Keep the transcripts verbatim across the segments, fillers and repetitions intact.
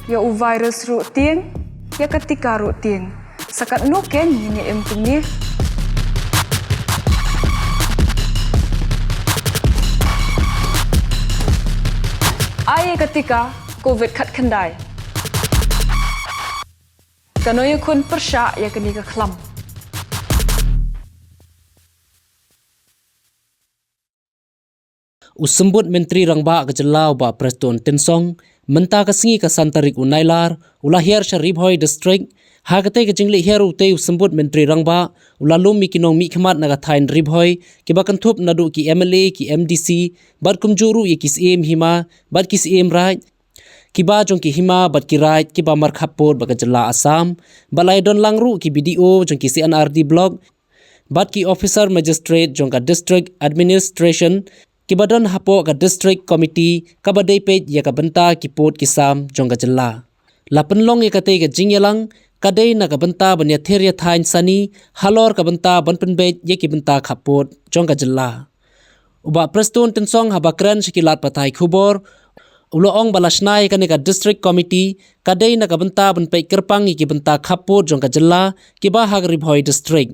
Ïa u virus ruh tieng, ïa ka tika ruh tieng. Sa katno kein ngin ïa im kumne? Ai ïa ka tika covid khatkhyndai. Kano ïakhun pyrshah ïa kane ka khlam? U Symbud Myntri Rangbah ka jylla u Bah Prestone Tynsong, mynta ka sngi ka san tarik u Nailar, u la hiar sha Ri Bhoi District. Ha katei ka jingleit hiar utei u Symbud Myntri Rangbah, u la lum ïa ki nongmihkhmat na ka thaiñ Ri Bhoi, kiba kynthup naduh ki M L A, ki M D C, bad kumjuh ruh ïa ki Syiem hima, bad ki Syiem raij, kiba jong ki hima bad ki raij kiba markhappud bad ka jylla Assam, bad la ïadon lang ruh ki B D O jong ki C and R D block, bad ki officer magistrate jong ka district administration, kiba don hapoh ka district committee kaba dei peit ïa ka bynta ki pud ki sam jong ka jylla. La pynlong ïa katei ka jingïalang, ka dei na ka bynta ban ïathir ïathaiñ sani, halor ka bynta ban pynbeit ïa ki bynta khappud jong ka jylla. U Bah Prestone Tynsong haba kren sha ki lad pathai khubor, u la ong ba la shna ïa kane ka district committee, ka dei na ka bynta ban peit kyrpang ïa ki bynta khappud jong ka jylla, kiba ha ka Ri Bhoi District.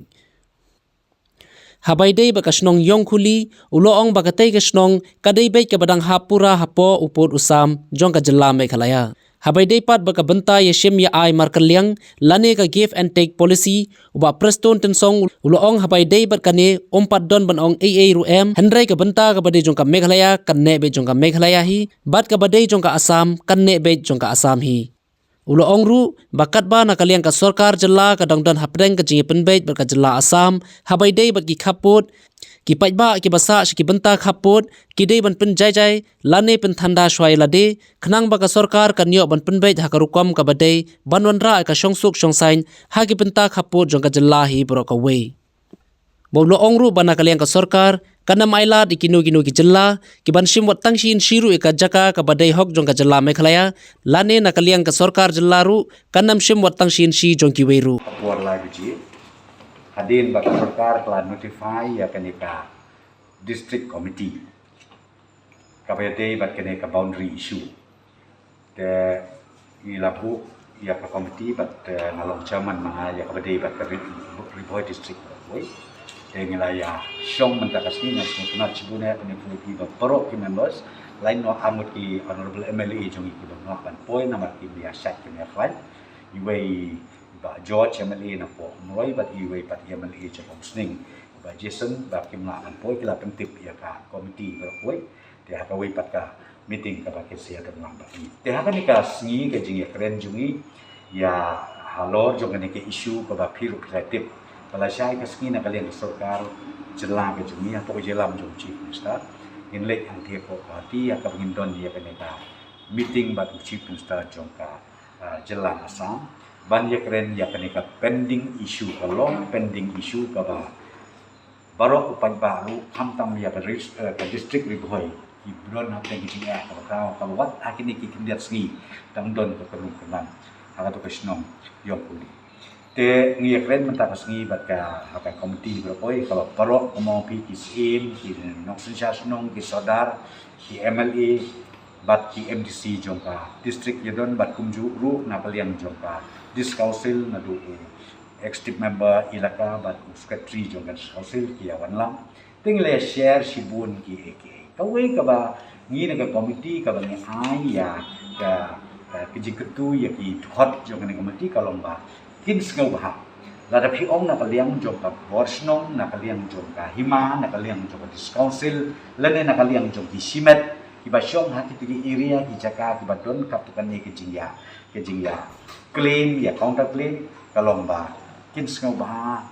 Haba ïadei bad ka shnong Ïongkhuli, u la ong ba katei ka shnong, ka dei beit kaba dang hap pura hapoh u pud u sam jong ka jylla Meghalaya. Haba ïadei pat bad ka bynta ïashim ïa ai markylliang, lane ka give and take policy, u Bah Prestone Tynsong u la ong haba ïadei bad kane, ym pat don ban ong ei ei ruh em, hynrei ka bynta kaba dei jong ka Meghalaya, kan neh beit jong ka Meghalaya hi, bad kaba dei jong ka Assam, kan neh beit jong ka Assam hi. U la ong ruh, ba katba na ka liang ka sorkar jylla ka dang don hapdeng ka jingïapynbeit bad ka jylla Assam, haba ïadei bad ki khappud, ki paidbah kiba sah sha ki bynta khappud, ki dei ban pynjaijai, lane pynthanda shuwa ïa lade, khnang ba ka sorkar kan ïoh ban pynbeit ha ka rukom kaba dei, ban wanrah ïa ka shongsuk shongsaiñ, ha ki bynta khappud jong ka jylla hi baroh kawei. Bad u la ong ruh ba na ka liang ka sorkar, kan ym ailad ïa kino kino ki jylla, ki ban shim wat tang shi inshi ruh ïa ka jaka kaba dei hok jong ka jylla Meghalaya, lane na ka liang ka sorkar jylla ruh, kan ym shim wat tang shi inshi jong kiwei ruh. Ka por lai baje, hadien ba ka sorkar ka la notify ïa kane ka district committee, kaba ïadei bad kane ka boundary issue. Te ngi la buh ïa ka committee bad, eh, nga long chairman ma nga ïa kaba dei bad ka Ri-, Ri Bhoi District. Te ngi la ïashong mynta ka sngi, nga sngewtynnat shibun ïa kane ka committee bad baroh ki members. Lait noh arngut ki honorable M L A jong ngi kiba ym lah ban poi namar kim ïashait kim ïakhlaiñ. Iwei i Bah George M L A na poh Umroi bad iwei pat i M L A jong Umsning, Bah Jason, ba kim lah ban poi, ki la pyntip ïa ka committee baroh kawei. Te ha kawei pat ka meeting kaba kin sa ïadon lang bad ngi. Te ha kane ka sngi ka jingïakren jong ngi ïa halor jong kane ka issue kaba phi ruh phi la tip, ba lashai ka sngi na ka liang ka sorkar jylla ka jong ngi hapoh ka jingïalam jong u Chief Minister, ngin leit hangtei hapoh Guwahati ïa kaba ngin don ïa kane ka meeting bad u Chief Minister jong ka, ah, jylla Assam, ban ïakren ïa kane ka pending issue, ka long pending issue kaba baroh u paidbah ruh, khamtam ïa ka ris-, eh, ka district Ri Bhoi, ki don hapdeng ki jingeh kaba khraw, kaba wat ha kine ki khyndiat sngi dang don ka kyrduh kyrdan ha kato ka shnong Ïongkhuli. Te ngi ïakren mynta ka sngi bad ka, ha ka committee baroh kawei, kaba baroh kumno phi ki syiem, ki nongsynshar shnong, ki sordar, ki M L A, bad ki M D C jong ka district ïadon, bad kumjuh ruh na ka liang jong ka District Council, naduh u executive member elaka bad u secretary jong ka District Council ki ïa wan lang. Te ngi la share shibun kiei kiei. Kawei kaba ngi na ka committee kaba ngi ai ïa ka, ka, ka jingkyntu ïa ki dkhot jong kane ka committee ka long ba kin sngewbha, lada phi ong na ka liang jong ka bor shnong, na ka liang jong ka hima, na ka liang jong ka District Council, lane na ka liang jong ki shimet kiba shong ha kito ki area, ki jaka kiba don katto katne ka jingïa, ka jingïa claim, ïa counter claim, ka long ba kin sngewbha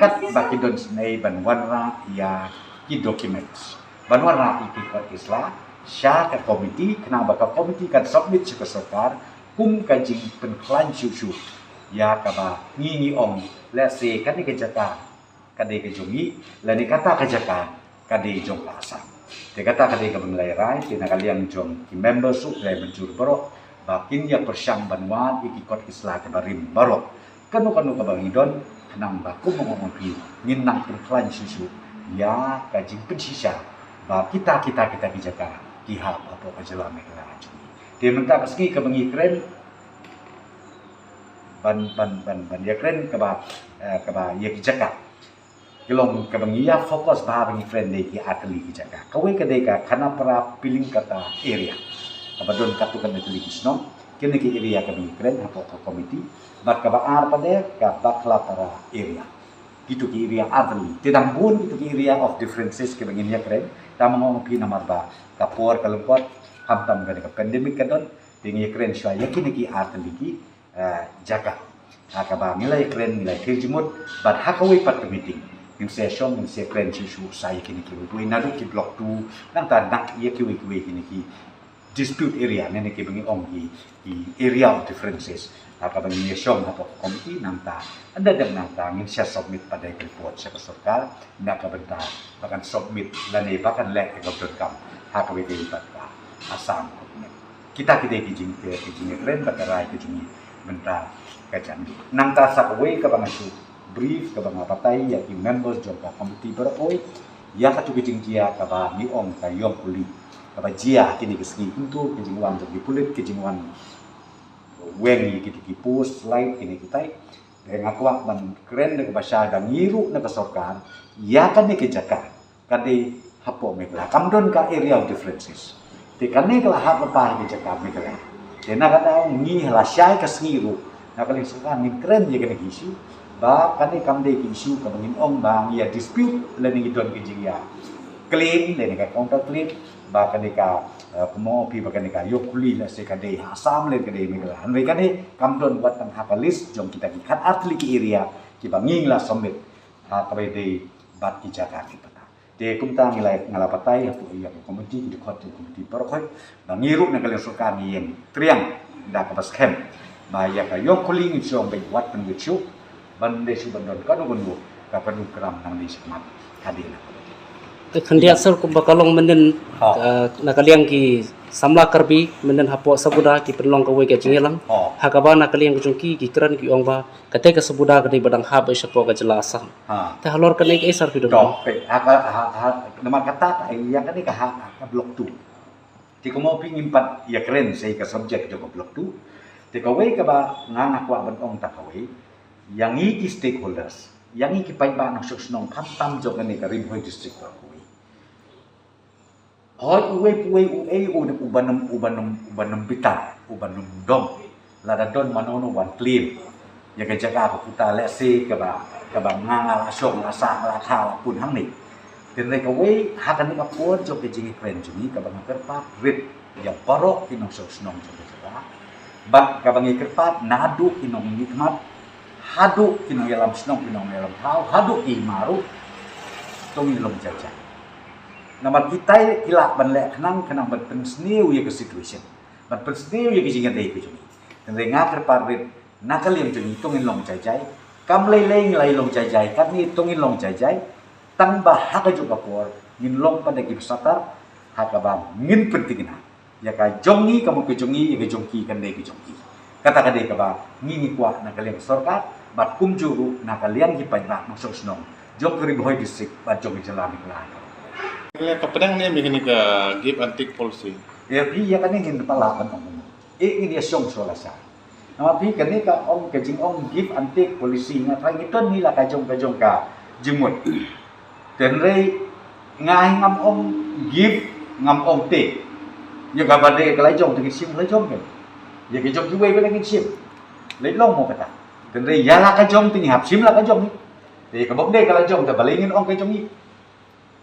katba ki don sngewbha ban wanrah ïa ki documents, ban wanrah ïa ki kot ki sla sha ka committee, khnang ba ka committee kan submit sha ka sorkar kum ka jingpynkhlaiñ shuh shuh ïa kaba ngi ngi ong, let's say, kane ka jaka ka dei ka jong ngi, lane kata ka jaka ka dei jong ka Assam. Te kata ka dei kaba ngi la rai, te na ka liang jong ki members ruh ki la mynjur baroh ba kin ïa pyrshang ban wad ïa ki kot ki sla kiba rim baroh, kano kano kaba ngi don, khnang ba kum ba nga ong ïa phi, ngin nang pynkhlaiñ shuh shuh ïa ka jingpynshisha ba kita kita kita ki jaka ki hap hapoh ka jylla Meghalaya jong ngi. Te mynta ka sngi kaba ngi kren, ban ban ban ban ïakren kaba, eh, kaba ïa ki jaka. Ki long kaba ngi ïa focus bha ba ngi kren dei ki artylli ki jaka. Kawei ka dei ka Khanapara Pilingkata area, kaba don katto katne tylli ki shnong. Kine ki area kaba ngi kren hapoh ka committee. Bad kaba ar pat dei ka Bakhlapara area. Kitu ki area artylli. Te dang bun kitu ki area of differences kiba ngin ïakren. Tang ma nga ong phi namar ba ka por ka lyngkot, khamtam kane ka pandemic ka don. Te ngi ïakren shuwa ïa kine ki artylli ki, eh, jaka. Ha kaba ngi la ïakren, ngi la ïakren jingmut, bad ha kawei pat ka meeting ngin sa shong, ngin sa kren shuh shuh sa ïa kine kiwei kiwei, naduh ki block two, nangta dak ïa kiwei kiwei kine ki dispute area, ne ne kiba ngi ong ki, ki area of differences. Ha kaba ngi ïa shong hapoh ka committee, nangta, ynda dang nangta ngin sa submit pat da ka report sha ka sorkar, na ka bynta ba kan submit lane ba kan leh ïa ka donkam ha kaba ïadei bad ka Assam government. Kita ki dei ki jing, ki jingïakren bad ka rai ka jong ngi mynta ka jan. Nangta sa kawei kaba nga shu brief, kaba nga batai ïa ki members jong ka committee baroh kawei ïa katu ka jingjia kaba ngi ong ka Ïongkuli, kaba jia ha kine ki sngi, kumtu ka jingwan jong ki pulit, ka jingwan weng ïa kito ki post light, kine kitai. Te nga kwah ban kren da kaba shai ba ngi ruh na ka sorkar ïa kane ka jaka ka dei hapoh Meghalaya, kam don ka area of differences. Te kane ka la hap lypa ha ka jaka Meghalaya. Te na kata ngi la shai ka sngi ruh na ka liang sorkar ngin kren ïa kane ka issue, ba kane kam dei ka issue kaba ngin ong ba ngi ïa dispute lane ngi don ka jingïa claim lane ka counter claim ba kane ka, eh, kumno phi ba kane ka Ïongkuli la se ka dei ha Assam lane ka dei Meghalaya. Hynrei kane kam don wat tang ha ka list jong kita ki khat artylli ki area kiba ngi la submit ha kaba ïadei bad ki jaka ki pata. Te kumta ngi la, nga la batai hapoh ïa ka committee, ki dkhot jong ka committee baroh kawei ba ngi ruh na ka liang sorkar ngi ïeng triang da kaba skhem ba ïa ka Ïongkuli ngin shu ong beit wat tang beit shuh, ban dei shuh ban don kano kano ka kanu kram nangne shakhmat, ka dei na kaba dei. Te khyndiat sir, kumba ka long mynnin, ha, eh, na ka liang ki samla Karbi mynnin hapoh Sabuda ki pynlong kawei ka jingïalang. Ha. Ha kaba na ka liang ka jong ki, ki kren ki ong ba kata ka Sabuda ka dei ba dang hap shapoh ka jylla Assam. Ha. Te halor kane kaei sir phi don? To, peit, ha ka, ha, ha, namar kata, ïa kane ka ha, ha ka block two. Te kumno phi ngim pat ïakren sa ïa ka subject jong ka block two. Te kawei kaba nga nga kwah ban ong tang kawei, ïa ngi ki stakeholders, ïa ngi ki paidbah nongshong shnong khamtam jong kane ka Ri Bhoi District baroh kawei. Hooid uwei pa uwei uei u, u ban ym, u ban ym, u ban ym bitar, u ban ym dom. Lada don mano mano wan claim ïa ka jaka ka puta lehse kaba, kaba nga nga la shong la sah la kha la pun hangne. Hynrei kawei ha kane ka por jong ka jingïakren jong ngi kaba nga kyrpad rit ïa baroh ki nongshong shnong jong ka jylla. Bad kaba ngi kyrpad naduh ki nongmihkhmat haduh ki nongïalam shnong, ki nongïalam thaw, haduh ki hima ruh, to ngin long jai jai. Namar kitai ki lah ban leh khnang, khnang ban pynsniew ïa ka situation, ban pynsniew ïa ka jingïadei ka jong ngi. Hynrei nga kyrpad rit na ka liang jong ngi to ngin long jai jai. Kam lei lei ngi la ïa long jai jai, katne to ngin long jai jai. Tang ba ha kajuh ka por ngin long pat da ki basatar ha kaba ngin pynthikna ïa ka jong ngi ka mut ka jong ngi, ïa ka jong ki kan dei ka jong ki. Kata ka dei kaba ngi ngi kwah na ka liang ka sorkar bad kumjuh ruh na ka liang ki paidbah nongshong shnong jong ka Ri Bhoi District bad jong ka jylla Meghalaya. Ka pdeng ne ym ïa kane ka give and take policy. Ïa phi ïa kane ngin pala ban ong. Eh, ngin ïa shong shuwa la sha. Namar phi kane ka ong ka jingong give and take policy, nga tharai ngi don hi la ka jong ka jong ka jingmut. Hynrei nga hi ngam ong give, ngam ong take. Ïa kaba dei ka la jong te ngin shim la jong ke. Ïa ka jong kiwei ba la ngin shim. Leit long mo kata. Hynrei ïa la ka jong te ngi hap shim la ka jong. Te kaba dei ka la jong te balei ngin ong ka jong ngi.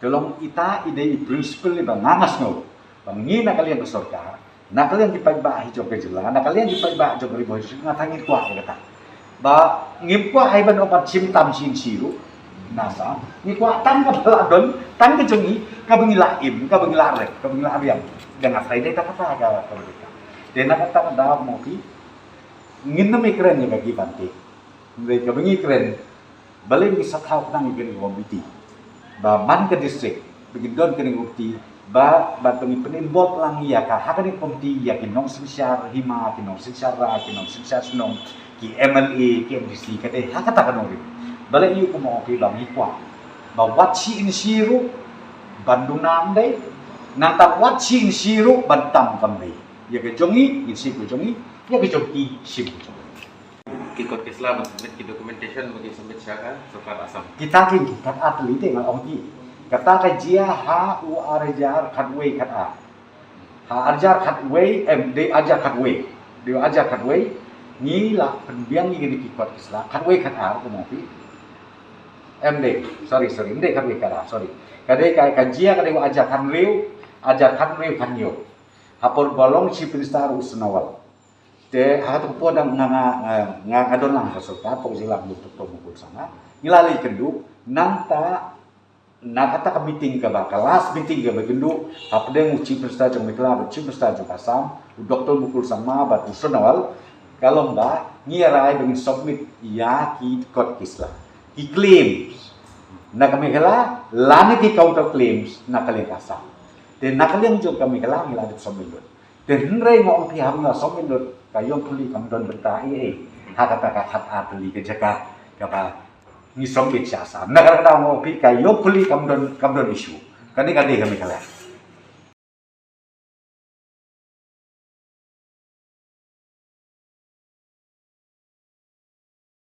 Te long ita i dei i principle iba nga nga sngew ba ngi na ka liang ka sorkar, na ka liang ki paidbah hi jong ka jylla, na ka liang ki paidbah jong ka Ri Bhoi District, nga tharai ngi kwah ïa kata. Ba ngim kwah ai ban ong ban shim tam shin shi ruh. Nasa ngi kwah tang kaba la don, tang ka jong ngi, kaba ngi la im, kaba ngi la rep, kaba ngi la riam. Dang nga tharai dei ta kata ka, ka, ka. Te na kata ka daw mo phi ngin ym ïakren ïa ka give and take. Hynrei kaba ngi kren, balei ngi sa thaw khnang ïa kane ka komiti. Ba man ka district ba ngin don kane ka komiti, ba, ba ngin pyn-involve lang ïa ka ha kane ka komiti ïa ki nongsynshar hima, ki nongsynshar raid, ki nongsynshar shnong, ki M L A, ki M D C, ka dei ha kata ka nongrim. Balei ïa u kumno phi ba ngi kwah ba wat shi in shi ruh ban duna ym dei, nangta wat shi in shi ruh ban tam kam dei. Ïa ka jong ngi ngin shim ka jong ngi, ïa ka jong ki shim ka jong ki. Ki kot ki sla ban submit ki documentation ba ki submit sha ka sorkar Assam. Kita ki khatar tylli te nga ong ki. Kata ka jia ha u ar hajar khatwei khatar. Ha ar hajar khatwei, em, dei ar hajar khatwei. Dei ar hajar khatwei, ngi la pynbiang ïa kine ki kot ki sla. Khatwei khatar, kumno phi. Em dei, sorry, sorry, em dei khatwei khatar, sorry. Ka dei ka, ka jia ka dei ar hajar khathynriew, ar hajar khathynriew khathynñiew. Ha por ba long Chief Minister u Sonowal. Te ha tu por dang nga, nga, nga, nga, nga don lang ha sorkar, por jingïalang u Doctor Mukul Sangma. Ngi la leit kynduh, nangta na kata ka meeting kaba, ka last meeting kaba kynduh hapdeng u Chief Minister jong Meghalaya bad Chief Minister jong Assam, u Doctor Mukul Sangma bad u Sonowal, ka long ba ngi rai ba ngin submit ïa ki kot ki sla, ki claims na ka Meghalaya lane ki counter claims na ka liang ka Assam. Te na ka liang jong ka Meghalaya ngi la dep submit lut. Te hynrei nga ong phi, haba ngi la submit lut, ka ïong puli kam don bynta ei ei ha kata ka khatar tylli ka jaka kaba ngi submit sha Assam. Na kata ka daw nga ong phi, ka ïong puli kam don, kam don issue. Kane ka dei ka Meghalaya.